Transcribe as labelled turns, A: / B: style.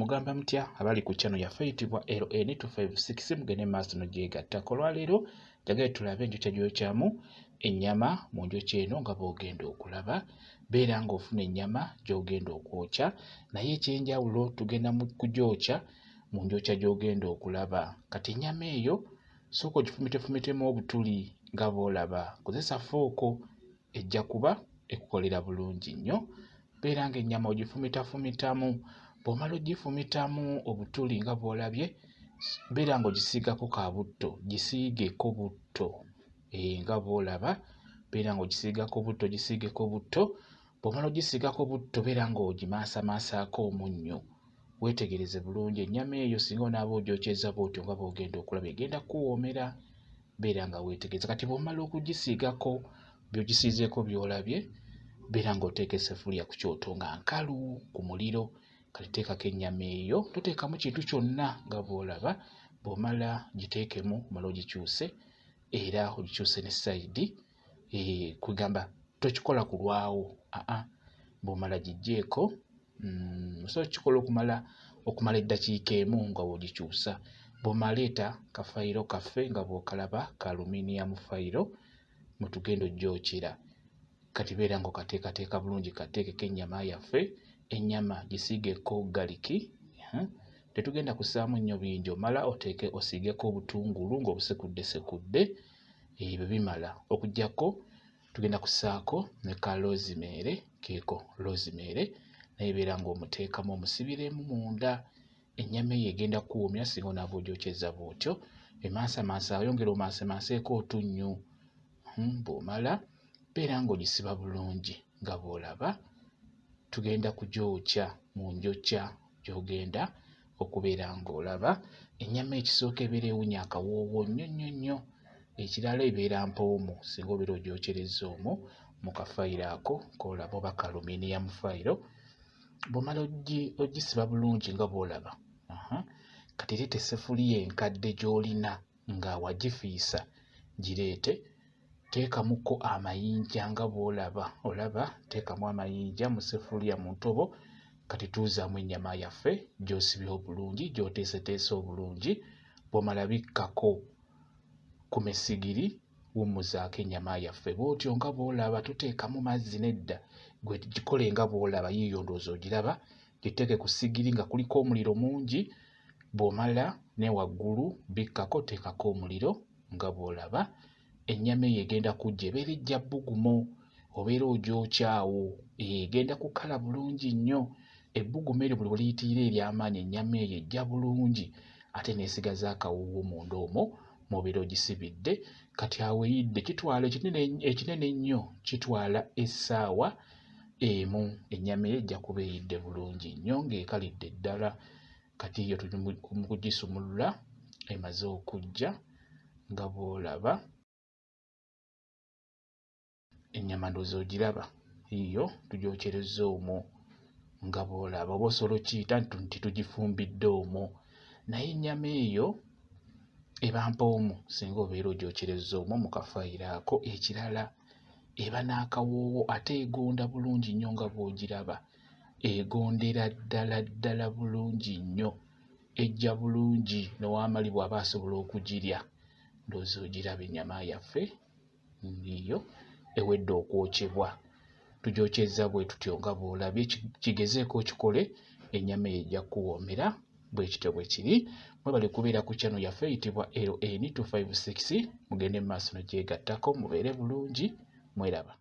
A: Mugamba mutya abali ku channel yaffe eyitibwa LN256? Mugende maaso nogyegattako. Olwaleero njagala tulabe enjokya gyokyamu ennyama. Mu njokya eno nga bw'ogenda okulaba, beera ng'ofuna ennyama gy'ogenda okwokya, naye ekyenjawulo tugenda mu kugyokya mu njokya gy'ogenda okulaba. Kati ennyama eyo sooka ogifumitefumitemu obutuli nga bw'olaba, kozesa fooko ejja kuba ekukolera bulungi nnyo. Beera ng'ennyama ogifumitafumitamu, bw'omala ogifumitamu obutuli nga bw'olabye, beera ng'ogisiigako ka butto, gisiigeko butto nga bw'olaba, beera ng'ogisiigako butto, gisiigeko butto. Bw'omala ogisiigako butto, beera ng'ogimansamansaako omunnyo. Weetegereze bulungi ennyama eyo, singa onaaba ogyokyezza bw'otyo nga bw'ogenda okulaba, egenda kukuwoomera. Beera nga weetegereza. Kati bw'omala okugisiigako by'ogisiizeeko by'olabye, beera ng'oteeka essefuliya ku kyoto nga nkalu ku muliro. Kati teekako ennyama eyo, toteekamu kintu kyonna nga bw'olaba. Bw'omala giteekemu, omale ogikyuse, era ogikyuse ne sayidi, kwegamba tokikola kulwawo, aa. Bw'omala giggyeeko, osobola okukikola okumala eddakiika emu nga bw'ogikyusa. Bw'omala leeta kafayiro kaffe nga bw'okalaba, ka aluminium foil mwe tugenda ogyokyera. Kati beera ng'okateekateeka bulungi, kateekeko ennyama yaffe. Ennyama gisiigeko garlic, tetugenda kussaamu nnyo bingi. Omala oteeke osiigeko obutungulu ng'obusekuddesekudde, ebyo bimala. Okuggyako tugenda kussaako ne ka rosemary, keeko rosemary naye beera ng'omuteekamu omusibiremu munda. Ennyama eyo egenda kukuwoomera singa onaaba ogyokyezza bw'otyo. Emansamansa, oyongera omansemanseeko otunnyu. Bw'omala beera ng'ogisiba bulungi nga bw'olaba. Tugenda kugyokya mu njokya gy'ogenda okubeera ng'olaba. Ennyama ekisooka ebeera ewunya akawoowo nnyo nnyo nnyo. Ekirala ebeera mpoomu singa obeera ogyokyerezza omwo mu kafayiro ako k'olaba oba ka aluminium foil. Bw'omala ogisiba bulungi nga bw'olaba, kati leeta essefuliya enkadde gy'olina nga wagifiisa, gireete, teekamuko amayinja nga bw'olaba. Olaba, teekamu amayinja mu ssefuliya mu ntobo. Kati tuuzaamu ennyama yaffe gy'osibye obulungi, gy'oteeseteese obulungi. Bw'omala bikkako ku mesigiri, wummuzaako ennyama yaffe bw'otyo nga bw'olaba. Toteekamu mazzi nedda, gwe gikole nga bw'olaba. Yiiyo ndowooza ogiraba, giteeke ku ssigiri nga kuliko omuliro mungi. Bw'omala ne waggulu bikkako, teekako omuliro nga bw'olaba. Ennyama eyo egenda kujja ebeera ejja bbugumu, obeera ogyokya awo, egenda kukala bulungi nnyo. Ebbugumu eryo buli lwe liyitirira ery'amaanyi, ennyama eyo ejja bulungi ate n'esigaza akawoowo munda omwo mw'obeera ogisibidde. Kati awo eyidde, kitwala ekinene ennyo kitwala essaawa emu, ennyama eyo ejja kuba eyidde bulungi nnyo ng'ekalidde ddala. Kati yo tuli mu kugisumulula, emaze okujja nga bw'olaba. Ennyama ndowooza ogiraba, yiiyo tugyokyerezza omwo nga bw'olaba, oba osobola okkiyita nti tugifumbidde omwo. Naye ennyama eyo eba mpoomu singa obeera ogyokyerezza omwo mu kafayiro ako. Ekirala eba n'akawoowo ate egonda bulungi nnyo nga bw'ogiraba, egondera ddala ddala bulungi nnyo, ejja bulungi n'owamali bw'aba asobola okugirya. Ndowooza ogiraba ennyama yaffe yiiyo ewedde okwokyebwa. Tugyokyezza bwe tutyo nga bw'olabye, kigezeeko okikole, ennyama eyo ejja kukuwoomera. Bwe kityo bwe kiri. Mwebale kubeera ku channel yaffe eyitibwa LN256. Mugende mu maaso nogyegattako, mubeere bulungi, mweraba.